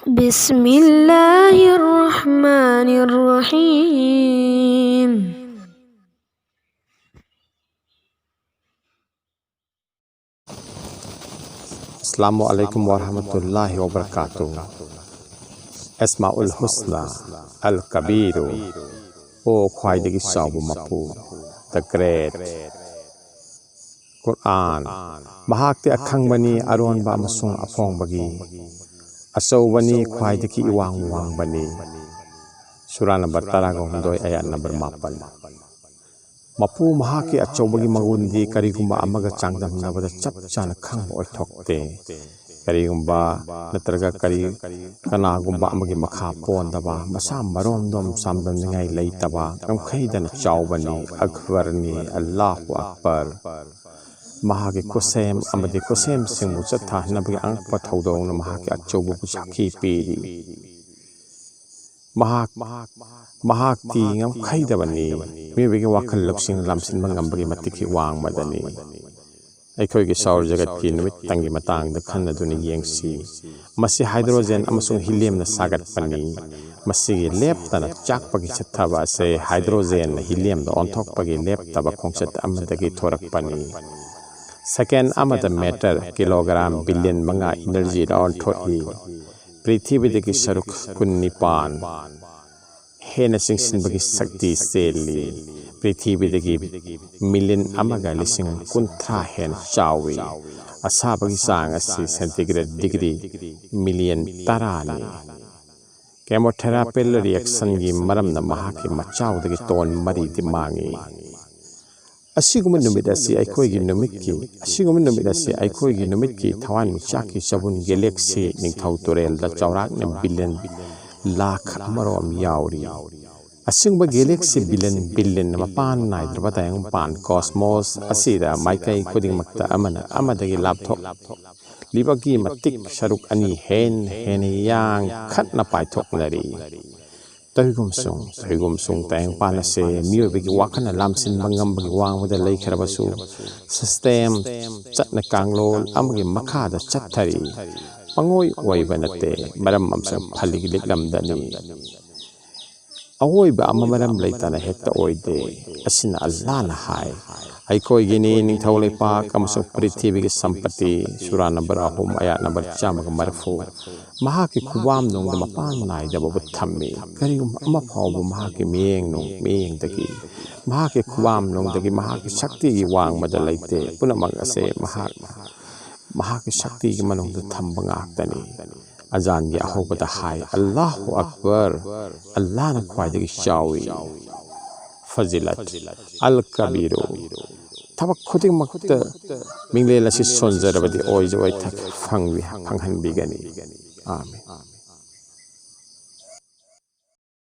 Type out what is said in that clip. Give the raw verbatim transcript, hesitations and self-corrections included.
بسم الله الرحمن الرحيم. ꯑꯁꯂꯥꯃꯨ ꯑꯂꯥꯏꯀꯨꯝ ꯋꯥꯔꯍꯃꯇꯨꯜꯂꯥꯍꯤ ꯋꯥꯕꯔꯀꯥꯇꯨ꯫ ꯑꯁꯃꯥꯎꯜ ꯍꯨꯁꯅꯥ ꯑꯜ ꯀꯕꯤꯔꯨ꯫ ꯑꯣ ꯈ꯭ꯋꯥꯏꯗꯒꯤ ꯆꯥꯎꯕ ꯃꯄꯨ, the great꯫ ꯀꯨꯔꯑꯥꯟ꯫ ꯃꯍꯥꯛꯇꯤ ꯑꯈꯪꯕꯅꯤ, ꯑꯔꯣꯟꯕ ꯑꯃꯁꯨꯡ ꯑꯐꯣꯡꯕꯒꯤ꯫ ꯑꯆꯧꯕꯅꯤ, ꯈ꯭ꯋꯥꯏꯗꯒꯤ ꯏꯋꯥꯡ ꯋꯥꯡꯕꯅꯤ꯫ ꯁꯨꯔꯥ ꯅꯝꯕꯔ ꯇꯔꯥꯒ ꯍꯨꯝꯗꯣꯏ, ꯑꯌꯥꯠ ꯅꯝꯕꯔ ꯃꯥꯄꯟ꯫ ꯃꯄꯨ ꯃꯍꯥꯛꯀꯤ ꯑꯆꯧꯕꯒꯤ ꯃꯒꯨꯟꯗꯤ ꯀꯔꯤꯒꯨꯝꯕ ꯑꯃꯒ ꯆꯥꯡꯗꯝꯅꯕꯗ ꯆꯞ ꯆꯥꯅ ꯈꯪꯕ ꯑꯣꯏꯊꯣꯛꯇꯦ꯫ ꯀꯔꯤꯒꯨꯝꯕ ꯅꯠꯇ꯭ꯔꯒ ꯀꯔꯤ ꯀꯅꯥꯒꯨꯝꯕ ꯑꯃꯒꯤ ꯃꯈꯥ ꯄꯣꯟꯗꯕ, ꯃꯁꯥ ꯃꯔꯣꯝꯗꯣꯝ ꯆꯥꯡꯗꯝꯅꯤꯡꯉꯥꯏ ꯂꯩꯇꯕ, ꯉꯝꯈꯩꯗꯅ ꯆꯥꯎꯕꯅꯤ, ꯑꯛꯕꯔꯅꯤ, ꯑꯜꯂꯥꯍꯨ ꯑꯛꯕꯔ꯫ ꯃꯍꯥꯛꯀꯤ ꯈꯨꯠꯁꯦꯝ ꯑꯃꯗꯤ ꯈꯨꯠꯁꯦꯝꯁꯤꯡꯕꯨ ꯆꯠꯊꯍꯟꯅꯕꯒꯤ ꯑꯉꯛꯄ ꯊꯧꯗꯣꯡꯅ ꯃꯍꯥꯛꯀꯤ ꯑꯆꯧꯕꯕꯨ ꯁꯥꯈꯤ ꯄꯤꯔꯤ꯫ ꯃꯍꯥꯛ, ꯃꯍꯥꯛꯇꯤ ꯉꯝꯈꯩꯗꯕꯅꯤ꯫ ꯃꯤꯑꯣꯏꯕꯒꯤ ꯋꯥꯈꯜ ꯂꯧꯁꯤꯡ ꯂꯥꯝꯁꯤꯟꯕ ꯉꯝꯕꯒꯤ ꯃꯇꯤꯛꯀꯤ ꯋꯥꯡꯃꯗꯅꯤ꯫ ꯑꯩꯈꯣꯏꯒꯤ ꯁꯧꯔ ꯖꯒꯠꯀꯤ ꯅꯨꯃꯤꯠꯇꯪꯒꯤ ꯃꯇꯥꯡꯗ ꯈꯟꯅꯗꯨꯅ ꯌꯦꯡꯁꯤ꯫ ꯃꯁꯤ ꯍꯥꯏꯗ꯭ꯔꯣꯖꯦꯟ ꯑꯃꯁꯨꯡ ꯍꯤꯂꯤꯌꯝꯅ ꯁꯥꯒꯠꯄꯅꯤ꯫ ꯃꯁꯤꯒꯤ ꯂꯦꯞꯇꯅ ꯆꯥꯛꯄꯒꯤ ꯆꯠꯊꯕ ꯑꯁꯤ ꯍꯥꯏꯗ꯭ꯔꯣꯖꯦꯟꯅ ꯍꯤꯂꯤꯌꯝꯗ ꯑꯣꯟꯊꯣꯛꯄꯒꯤ ꯂꯦꯞꯇꯕ ꯈꯣꯡꯆꯠ ꯑꯃꯗꯒꯤ ꯊꯣꯔꯛꯄꯅꯤ꯫ ꯁꯦꯀꯦꯟ ꯑꯃꯗ ꯃꯦꯇꯔ ꯀꯤꯂꯣꯒ꯭ꯔꯥꯝ ꯕꯤꯂꯤꯌꯟ ꯃꯉꯥ ꯏꯅꯔꯖꯤꯗ ꯑꯣꯟꯊꯣꯛꯏ꯫ ꯄ꯭ꯔꯤꯊꯤꯕꯤꯗꯒꯤ ꯁꯔꯨꯛ ꯀꯨꯟꯅꯤꯄꯥꯟ ꯍꯦꯟꯅ ꯆꯤꯡꯁꯤꯟꯕꯒꯤ ꯁꯛꯇꯤ ꯆꯦꯜꯂꯤ꯫ ꯄ꯭ꯔꯤꯊꯤꯕꯤꯗꯒꯤ ꯃꯤꯂꯤꯌꯟ ꯑꯃꯒ ꯂꯤꯁꯤꯡ ꯀꯨꯟꯊ꯭ꯔꯥ ꯍꯦꯟꯅ ꯆꯥꯎꯏ꯫ ꯑꯁꯥꯕꯒꯤ ꯆꯥꯡ ꯑꯁꯤ ꯁꯦꯟꯇꯤꯒ꯭ꯔꯦꯗ ꯗꯤꯒ꯭ꯔꯤ ꯃꯤꯂꯤꯌꯟ ꯇꯔꯥꯅꯤ꯫ ꯀꯦꯃꯣꯊꯦꯔꯥꯄꯤꯜ ꯔꯤꯌꯦꯛꯁꯟꯒꯤ ꯃꯔꯝꯅ ꯃꯍꯥꯛꯀꯤ ꯃꯆꯥꯎꯗꯒꯤ ꯇꯣꯟ ꯃꯔꯤꯗꯤ ꯃꯥꯡꯏ꯫ ꯑꯁꯤꯒꯨꯝꯕ ꯅꯨꯃꯤꯠ ꯑꯁꯤ ꯑꯩꯈꯣꯏꯒꯤ ꯅꯨꯃꯤꯠꯀꯤ, ꯑꯁꯤꯒꯨꯝꯕ ꯅꯨꯃꯤꯠ ꯑꯁꯤ ꯑꯩꯈꯣꯏꯒꯤ ꯅꯨꯃꯤꯠꯀꯤ ꯊꯋꯥꯟꯃꯤꯆꯥꯛꯀꯤ ꯆꯕꯨꯟ ꯒꯦꯂꯦꯛꯁꯤ ꯅꯤꯡꯊꯧ ꯇꯨꯔꯦꯜꯗ ꯆꯥꯎꯔꯥꯛꯅ ꯕꯤꯂꯤꯌꯟ ꯂꯥꯈ ꯑꯃꯔꯣꯝ ꯌꯥꯎꯔꯤ꯫ ꯑꯁꯤꯒꯨꯝꯕ ꯒꯦꯂꯦꯛꯁꯤ ꯕꯤꯂꯤꯌꯟ ꯕꯤꯂꯤꯌꯟ ꯃꯄꯥꯟ ꯅꯥꯏꯗ꯭ꯔꯕ ꯇꯥꯏꯕꯪꯄꯥꯟ ꯀꯣꯁꯃꯣꯁ ꯑꯁꯤꯗ ꯃꯥꯏꯀꯩ ꯈꯨꯗꯤꯡꯃꯛꯇ ꯑꯃꯅ ꯑꯃꯗꯒꯤ ꯂꯥꯞꯊꯣꯛꯂꯤꯕꯒꯤ ꯃꯇꯤꯛ ꯁꯔꯨꯛ ꯑꯅꯤ ꯍꯦꯟꯅ ꯍꯦꯟꯅ ꯌꯥꯡꯈꯠꯅ ꯄꯥꯏꯊꯣꯛꯅꯔꯤ꯫ ꯇꯧꯏꯒꯨꯝꯁꯨꯡ, ꯇꯧꯏꯒꯨꯝꯁꯨꯡ, ꯇꯥꯏꯕꯪꯄꯥꯟ ꯑꯁꯤ ꯃꯤꯑꯣꯏꯕꯒꯤ ꯋꯥꯈꯜꯅ ꯂꯥꯝꯁꯤꯟꯕ ꯉꯝꯕꯒꯤ ꯋꯥꯡꯃꯗ ꯂꯩꯈ꯭ꯔꯕꯁꯨ, ꯁꯤꯁꯇꯦꯝ, ꯆꯠꯅ ꯀꯥꯡꯂꯣꯟ ꯑꯃꯒꯤ ꯃꯈꯥꯗ ꯆꯠꯊꯔꯤ꯫ ꯄꯪꯑꯣꯏ ꯑꯣꯏꯕ ꯅꯠꯇꯦ, ꯃꯔꯝ ꯑꯃꯁꯨꯡ ꯐꯜꯒꯤ ꯂꯤꯛꯂꯝꯗꯅꯤ꯫ ꯑꯑꯣꯏꯕ ꯑꯃ ꯃꯔꯝ ꯂꯩꯇꯅ ꯍꯦꯛꯇ ꯑꯣꯏꯗꯦ꯫ ꯑꯁꯤꯅ ꯑꯜꯂꯥꯍꯅ ꯍꯥꯏ, "ꯑꯩꯈꯣꯏꯒꯤꯅꯤ ꯅꯤꯡꯊꯧ ꯂꯩꯄꯥꯛ ꯑꯃꯁꯨꯡ ꯄ꯭ꯔꯤꯊꯤꯕꯤꯒꯤ ꯁꯝꯄꯇꯤ"꯫ ꯁꯨꯔꯥ ꯅꯝꯕꯔ ꯑꯍꯨꯝ, ꯑꯌꯥꯠ ꯅꯝꯕꯔ ꯆꯥꯝꯃꯒ ꯃꯔꯤꯐꯨ꯫ ꯃꯍꯥꯛꯀꯤ ꯈꯨꯕꯥꯝꯅꯨꯡꯗ ꯃꯄꯥꯟ ꯅꯥꯏꯗꯕꯕꯨ ꯊꯝꯃꯤ꯫ ꯀꯔꯤꯒꯨꯝꯕ ꯑꯃ ꯐꯥꯎꯕ ꯃꯍꯥꯛꯀꯤ ꯃꯤꯠꯌꯦꯡꯅꯨꯡ, ꯃꯤꯠꯌꯦꯡꯗꯒꯤ, ꯃꯍꯥꯛꯀꯤ ꯈꯨꯕꯥꯝꯅꯨꯡꯗꯒꯤ ꯃꯍꯥꯛꯀꯤ ꯁꯛꯇꯤꯒꯤ ꯋꯥꯡꯃꯗ ꯂꯩꯇꯦ꯫ ꯄꯨꯝꯅꯃꯛ ꯑꯁꯦ ꯃꯍꯥꯛ, ꯃꯍꯥꯛꯀꯤ ꯁꯛꯇꯤꯒꯤ ꯃꯅꯨꯡꯗ ꯊꯝꯕ ꯉꯥꯛꯇꯅꯤ꯫ ꯑꯖꯥꯟꯒꯤ ꯑꯍꯧꯕꯗ ꯍꯥꯏ, "ꯑꯜꯂꯥꯍꯨ ꯑꯛꯕꯔ, ꯑꯜꯂꯥꯍꯅ ꯈ꯭ꯋꯥꯏꯗꯒꯤ ꯆꯥꯎꯏ"꯫ ꯐꯖꯤꯂꯠ ꯑꯜ ꯀꯕꯤꯔꯨ꯫ ꯊꯕꯛ ꯈꯨꯗꯤꯡꯃꯛꯇ ꯃꯤꯡꯂꯦꯟ ꯑꯁꯤ ꯁꯣꯟꯖꯔꯕꯗꯤ ꯑꯣꯏꯖ ꯑꯣꯏꯊꯛ ꯐꯪꯕꯤ-, ꯐꯪꯍꯟꯕꯤꯒꯅꯤ꯫ ꯑꯥꯃꯤꯟ꯫